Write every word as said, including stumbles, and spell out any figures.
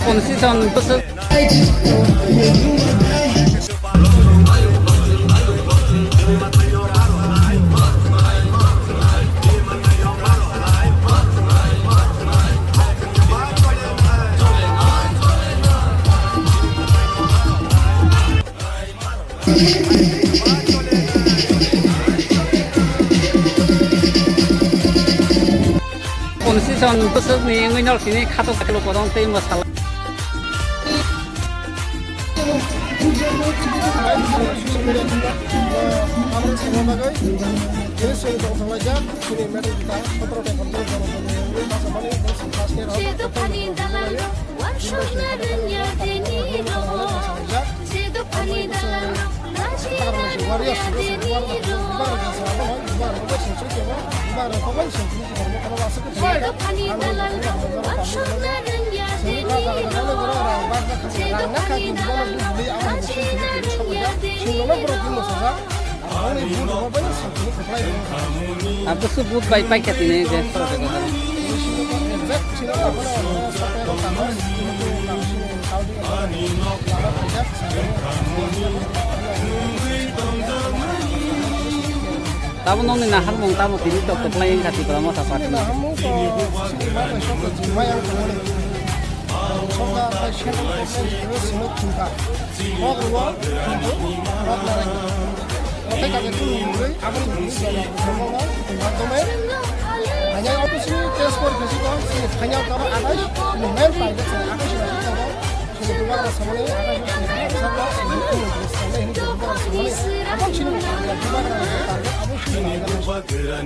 Constitution bwswk. Constitution bwswkni wngwi norok tini khatok khatok kodong tei mwsala. Abwswk vote bai paikha tini je. Tamo nokni naharmung tamo tini tok tok lai wngkha Tipra Motha Party. Naharmung to sini ma bai sok to jingma yang tongmani. Sorkar bai central government ni simi thumkha. Kok rwo, kok narai. Otai kaje tu nungwi, aboni nungwi jala, jala, jala, jala, jala. Hanya office ni test por kesi ko, sini thanya toro atai, ni main target sini atai sini atai toro. Sini bubagra samani, atai sini sini sini sini sini sini bubagra samani. Abon sini bubagra target, abon sini bubagra.